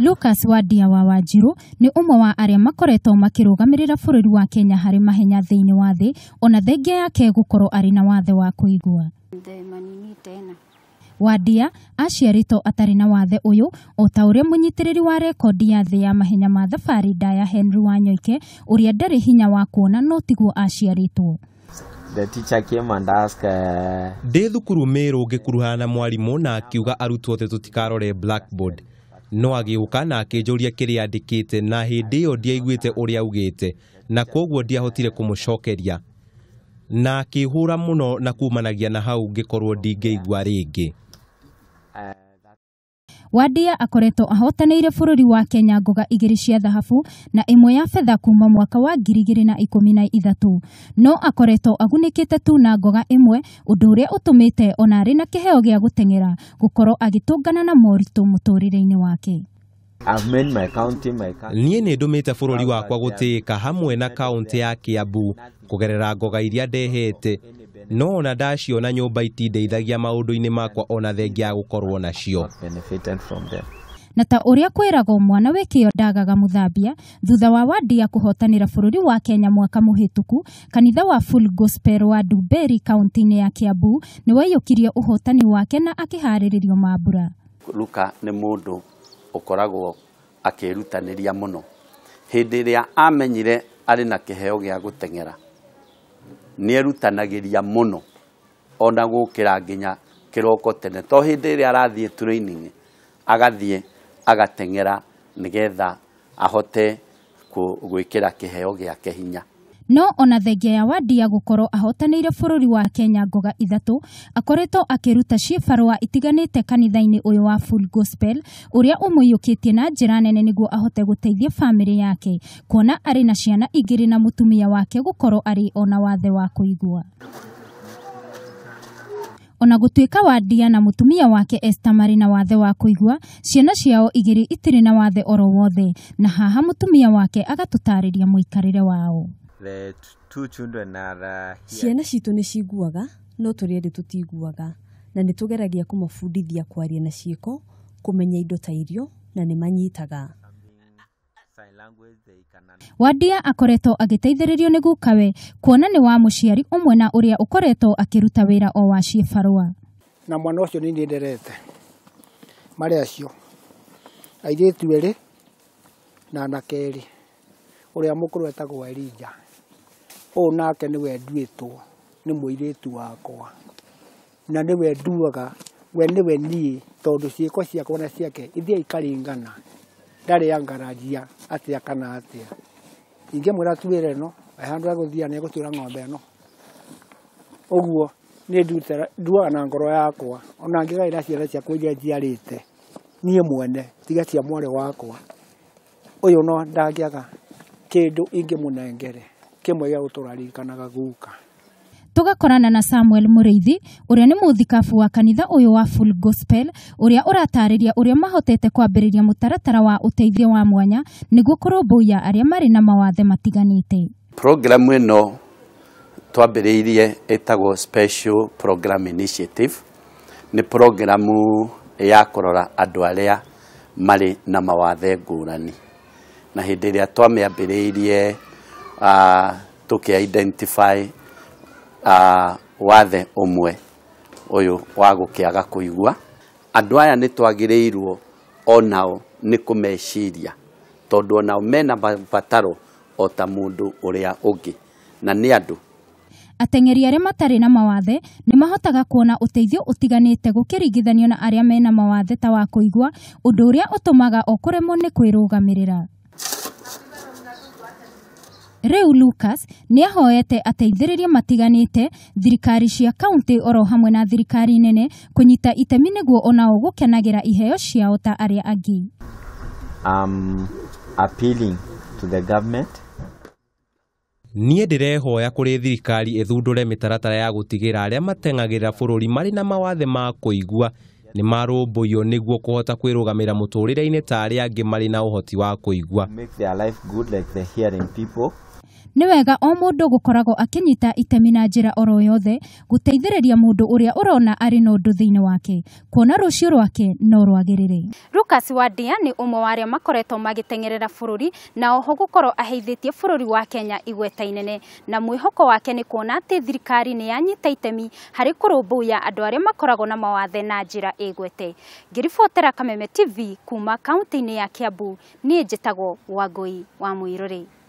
Lucas Wandia wa Wanjiru nĩ ũmwe wa arĩa makoretwo makĩrũgamĩrĩra bũrũri wa Kenya harĩ mahenya thĩinĩ wa thĩ, ona thengia yake gũkorwo arĩ na wathe wa kũigua. Wandia aciarĩtwo atarĩ na wathe ũyũ o ta ũrĩa mũnyitĩrĩri wa rekondi ya thĩ ya mahenya ma thabarĩ ndaya Henry Wanyoike ũrĩa ndarĩ hinya wa kuona no tiguo aciarĩtwo. The teacher came and asked, Ndĩ thukuru Meru ngĩkuruhana na mwarimũ na akiuga arutwo othe tũtikarore blackboard, no agĩũka na akĩnjũria kĩrĩa andĩkĩte na hĩndĩ ĩyo ndiaiguĩte ũrĩa augĩte na kwoguo ndiahotire kũmũcokeria, na akĩhũra mũno na kumanagia na hau ngĩkorwo ndingĩigua rĩngĩ. Wandia akoretwo ahotanĩire bũrũri wa Kenya ngoga 2 cia thahabu na 1 ya betha kuma mwaka wa 2013, no akoretwo agunĩkĩte tu na ngoga 1, ũndũ ũrĩa ũtũmĩte ona arĩ na kĩheo gĩa gũteng'era gũkorwo agĩtũngana na moritũ mũtũrĩre-inĩ wake. I've made my county my country. Niĩ nĩ ndũmĩte bũrũri wakwa gũtĩĩka hamwe na kaũntĩ ya Kiambu kũgerera ngoga iria ndehete, no ona ndaciona nyũmba itindeithagia maũndũ-inĩ makwa ona thengia ya gũkorwo nacio. Benefited from them. Na ta ũrĩa kwĩragwo mwana wĩ kĩo ndagaga mũthambia, thutha wa Wandia kũhotanĩra bũrũri wa Kenya mwaka mũhĩtũku, kanitha wa Full Gospel wa Ndumberi kaũntĩ-inĩ ya Kiambu nĩ waiyũkirie ũhotani wake na akĩharĩrĩrio mambura. Luka nĩ mũndũ ũkoragwo akĩĩrutanĩria mũno. Hĩndĩ ĩrĩa amenyire arĩ na kĩheo gĩa gũteng'era, nĩerutanagĩria mũno ona gũkĩra nginya kĩroko tene, to hĩndĩ ĩrĩa arathiĩ training agathiĩ agateng'era nĩgetha ahote gwĩkĩra kĩheo gĩake hinya. No ona thengia ya Wandia gũkorwo ahotanĩire bũrũri wa Kenya ngoga 3, akoretwo akĩruta ciĩbarũa itiganĩte kanitha-inĩ ũyũ wa Full Gospel ũrĩa ũmũiyũkĩtie na njĩra nene nĩguo ahote gũteithia bamĩrĩ yake, kuona arĩ na ciana 2 na mũtumia wake gũkorwo arĩ ona wathe wa kũigua. Ona gũtuĩka Wandia na mũtumia wake Esther marĩ na wathe wa kũigua, ciana ciao 2 itirĩ na wathe oro wothe, na haha mũtumia wake agatũtarĩria mũikarĩre wao. The two children are here. Ciana citũ nĩ ciguaga no tũrĩ erĩ tũtiguaga, na nĩ tũgeragia kũmabundithia kwaria na ciĩko, kũmenya indo ta irio, na nĩ manyitaga. Wandia akoretwo agĩteithĩrĩrio nĩ gukawe kuona nĩ wa mũciari ũmwe na ũrĩa ũkoretwo akĩruta wĩra o wa ciĩbarũa. Na mwana ũcio nĩ niĩ nderete marĩ acio airĩtu erĩ na anake erĩ, ũrĩa mũkũrũ etagwo Elijah, ũyũ nake nĩwe nduĩtwo nĩ mũirĩtu wakwa, na nĩwe nduaga we nĩwe niĩ, tondũ ciĩko ciakwa na ciake ithiĩ ikaringana, ndarĩ angarajia atĩa kana atĩa. Ingĩmwĩra tuĩre ĩno, handũ ha gũthiĩ nĩ egũtuĩra ng'ombe ĩno. Ũguo niĩ nduaga na ngoro yakwa, ona ngĩgaĩra ciana ciakwa iria njiarĩte niĩ mwene, tiga cia mwarĩ wakwa, ũyũ no ndangĩaga kĩndũ ingĩmũnengere kĩmwe gĩa gũtũra ririkanaga guka. Tũgakorana na Samuel Mũrĩithi ũrĩa nĩ mũthikabu wa kanitha ũyũ wa Full Gospel, ũrĩa ũratarĩria ũrĩa mahotete kwambĩrĩria mũtaratara wa ũteithio wa mwanya nĩguo kũrũmbũiya arĩa marĩ na mawathe matiganĩte. Programu ĩno twambĩrĩirie ĩtagwo Special Program Initiative. Nĩ programu ya kũrora andũ arĩa marĩ na mawathe ngũrani, na hĩndĩ ĩrĩa twamĩambĩrĩirie, tũkĩ identify wathe ũmwe ũyũ wa gũkĩaga kũigua. Andũ aya nĩ twagĩrĩirwo onao nĩ kũmeciria, tondũ onao mena mabataro o ta mũndũ ũrĩa ũngĩ, na nĩ andũ. Ateng'eri arĩa matarĩ na mawathe nĩ mahotaga kuona ũteithio ũtiganĩte gũkĩringithanio na arĩa mena mawathe ta wa kũigua, ũndũ ũrĩa ũtũmaga o kũremwo nĩ kwĩrũgamĩrĩra. Rĩu Lucas nĩ ahoete ateithĩrĩria matiganĩte, thirikari cia kaũntĩ oro hamwe na thirikari nene kũnyita itemi nĩguo onao gũkenagĩra iheo ciao ta arĩa angĩ. I'm appealing to the government. Niĩ ndĩrehoya kũrĩ thirikari ĩthundũre mĩtaratara ya gũtigĩra arĩa mateng'agĩra bũrũri marĩ na mawathe ma kũigua nĩ marũmbũiyo nĩguo kũhota kwĩrũgamĩra mũtũrĩre-inĩ ta arĩa angĩ marĩ na ũhoti wa kũigua. Make their life good like the hearing people. Nĩ wega o mũndũ gũkoragwo akĩnyita itemi na njĩra oro yothe gũteithĩrĩria mũndũ ũrĩa ũrona arĩ na ũndũ thĩinĩ wake, kuona rũciũ rwake no rwagĩrĩre. Lucas Wandia nĩ ũmwe wa arĩa makoretwo magĩteng'erera bũrũri na oho gũkorwo aheithĩtie bũrũri wa Kenya igweta inene, na mwĩhoko wake nĩ kuona atĩ thirikari nĩ yanyita itemi harĩ kũrũmbũiya andũ arĩa makoragwo na mawathe na njĩra ĩgwete. Ngĩribotera Kameme TV kuma kaunti-inĩ ya Kiambu, niĩ njĩtagwo Wangũi wa Mũirũrĩ.